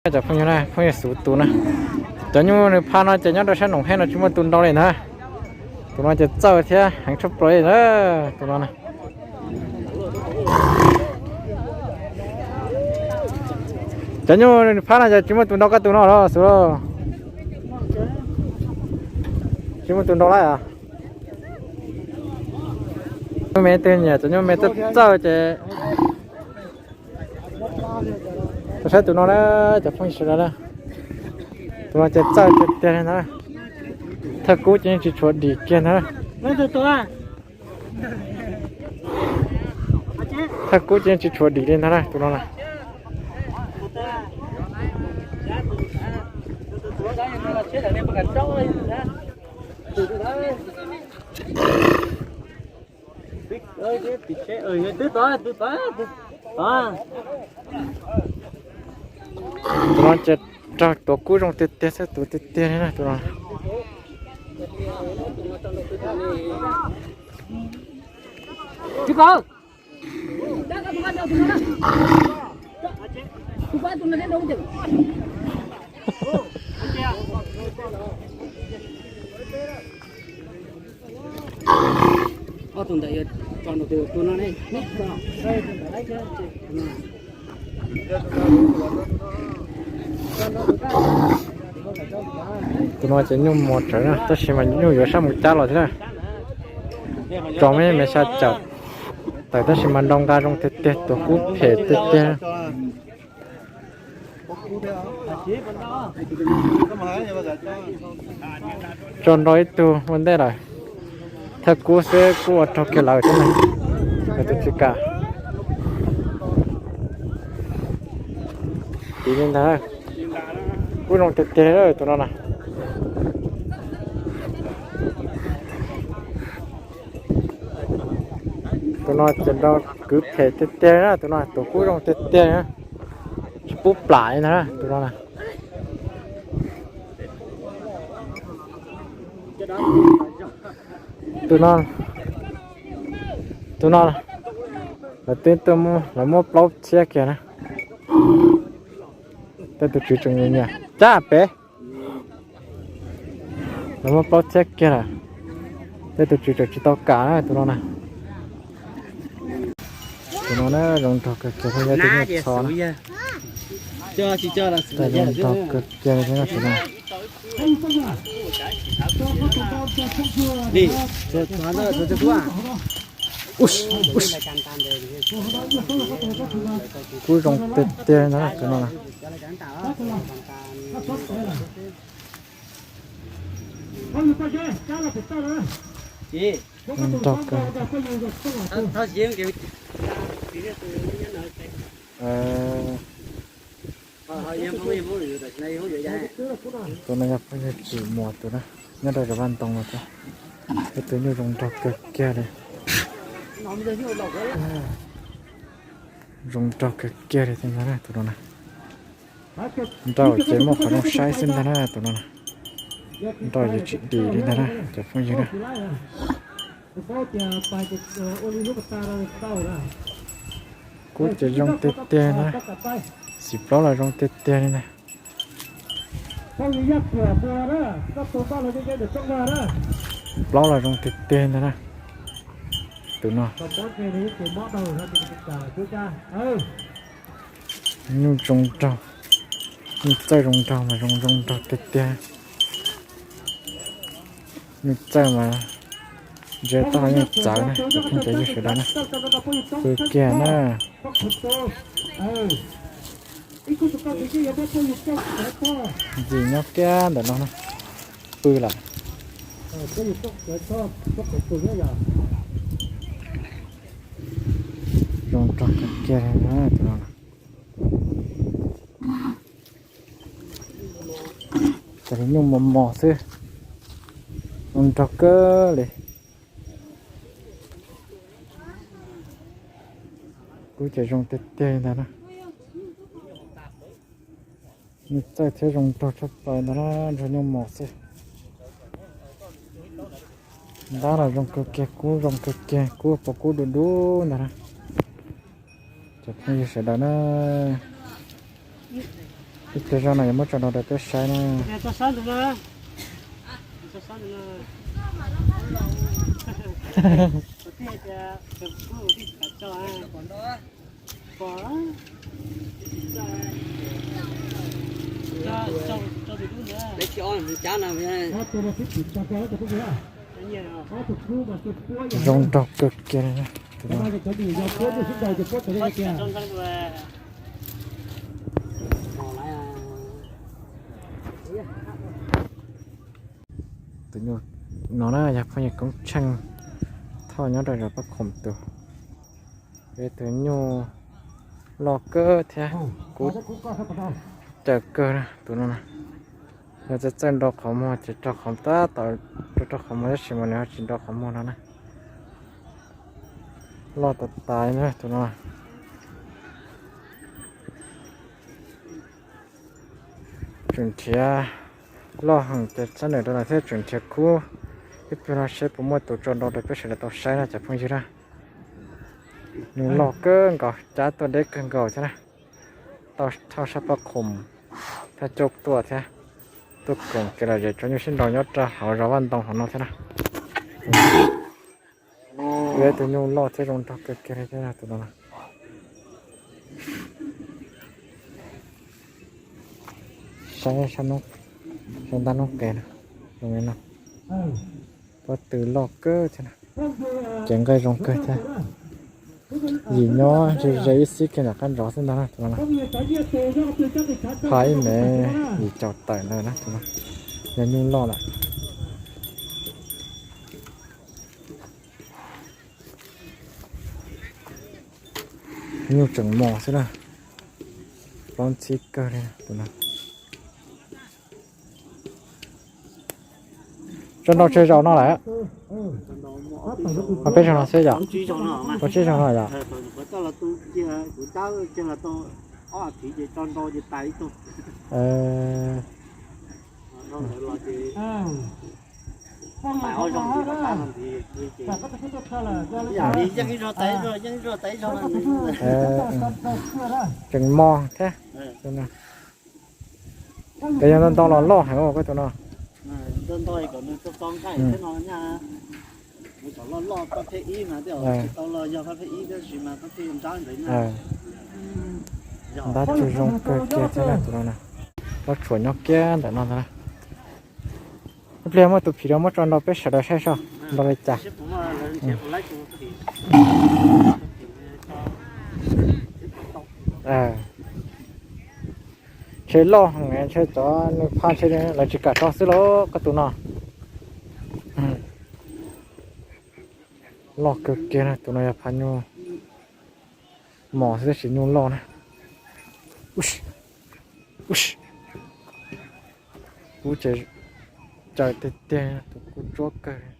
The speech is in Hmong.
Cov phooj ywg na, phooj ywg xub tus na, cov nyuj nws pha no ces nyob rau sab Noom Hej no tsis muaj tus nrau li ntag. Tus no ces txawj thiab heev tshaj plaws li na, tus no na. Cov nyuj nws pha no ces tsis muaj tus nrau koj tus no los xub los. Tsis muaj tus nrau lawm. Nyuj me twg nyiam cov nyuj me txawj txawj ces saib tus no na, cov phooj ywg sawv daws na. Tus no ces txawj tiag tiag li ntag. Thawj kub ces yeej tsis tshuav dim kiag ntag. Thawj kub ces yeej tsis tshuav dim li ntag na tus no na. Tus no ces raug tuav kub zoo tiag tiag xwb, tuav tiag tiag li na tus no. Tus no ces nyuj mos tsawv na, tab sis mas nyuj yuav sab mus cab los thiab na. Tso me me xya caum tawm tab sis mas nrau nqa zoo tiag tiag, tuav kub phem tiag tiag. Tso nrau ib tug ua ntej lawm. Thawj kub xwb kub ua raug kiag lawm thiab na. Tus tsis kam. Tiv li ntag. Kub zoo tiag tiag tus no na. Tus no ces nrau kwv phem tiag tiag na, tus no tuav kub zoo tiag tiag na. Tsis pub plam li ntag tus no na. Tus no, tus no lawv twb tuaj, lawv muab plaub txhiab kiag na. Tej tus tswv tseem nyiam nyiam cab pem. Lawv muab plaub txhiab kiag lawm, tej tus tswv tseem tsis tau kam na tus no na. Tus no na zoo nraug kawg kiag, yog tus nyuj txho na. Zoo nraug kawg kiag li thiab tus no. Kub zoo tiag tiag ntag tus no na. Nrog kawg. Tus no yog phooj ywg Tsim Muas tus na, nyob rau zos Vaj Ntoo no thiab. Ib tug nyuj zoo nraug kawg kiag li. Zoo nraug kawg kiag li thiab ntag na tus no na. Nrau ces muaj qhov zoo saib xwb ntag na tus no na. Nrau ces tsis dim li ntag na cov phooj ywg na. Kub ces zoo tiag tiag na. Xim plaub los zoo tiag tiag li ntag. Plaub los zoo tiag tiag ntag na. Tus no nyuj zoo nraug, nyuj txawj zoo nraug mas zoo zoo nraug tiag tiag. Nyuj txawj mas ntsia tau nyuj txawv na cov phooj cov ywg sawv daws na. Pw kiag na. Ntxim nyob kiag ntawm no na. Pw lawm. Zoo nraug kawg kiag li na tus no. Cas li nyuj mos mos xwb. Zoo nraug kawg li. Kub ces zoo tiag tiag li ntag na. Nyuj txawj thiab zoo nraug tshaj plaws ntag na, nrog nyuj mos xwb. Ntab los zoo kawg kiag, kub zoo kawg kiag, kub pom kub du du ntag na. Cov phooj ywg sawv daws na. Ib pliag zog no yuav muab tso nrog rau peb saib na. Zoo nraug kawg kiag li. Tus nyuj no na yog phooj ywg Koob Tsheej thauj nyob rau zos Paj Khoom tus. Tus nyuj loj kawg thiab kub caws kawg na tus no. Yog txawj txawj nrau qhov muag ces rau qhov tab tom rau rau qhov muag tab sis mas nws ho tsis nrau qhov muag no na. Loj tas tas na tus no. Tseem nrhiav loj heev ces sab nws rau no thiab tseem nrhiav kub. Ib pliag no seb puas muaj tus tso nrau rau peb sawv daws tau saib no cov phooj ywg na. Nyuj loj kawg nkaus cab tuaj deb kawg nkaus thiab na. Tau thauj sab Paj Khoom thaj coj tuaj thiab. Tuaj koom kev lom zem tso nyuj sib nraus nyob rau hauv zos Vaj Ntoo hauv no thiab na. Tus nyuj loj thiab zoo nraug kawg kiag li thiab tus no. Saib sab ntab noob qes no, zoo li no. Pob tw loj kawg thiab na. Cev nqaij zoo kawg thiab. Yim nyob ze ze ib xib kiag ntawm qab ntsov xwb ntag na tus no. Pha ib mev yim caum tawm ntawd na tus no. Yog nyuj loj lawm. Nyuj tseem mos xwb na. Plaub ntxhib kawg li tus no. Tso nrau tsawg zaus no lawm? Ho peb zaug no xwb yom? Ho tsib zaug no yom? Tseem mos thiab. Ces yog ntau ntau los loj heev ua koj tus no. Ntab tsuag zoo kawg kiag thiab na tus no na. Pob tsuas nyob kiag ntawm no ntag na. Ib pliag muaj tus phim rau muab tso nrau peb sawv daws saib so nrau li cas. Ntshe loj heev ntshe cov nws pha ntshe lawv tsis kam tso xwb lauj koj tus no. Loj kawg kiag na tus no yog pha nyuj mos xwb tab sis nyuj loj na. Kub ces caws tiag tiag tus kub tsuab kawg li.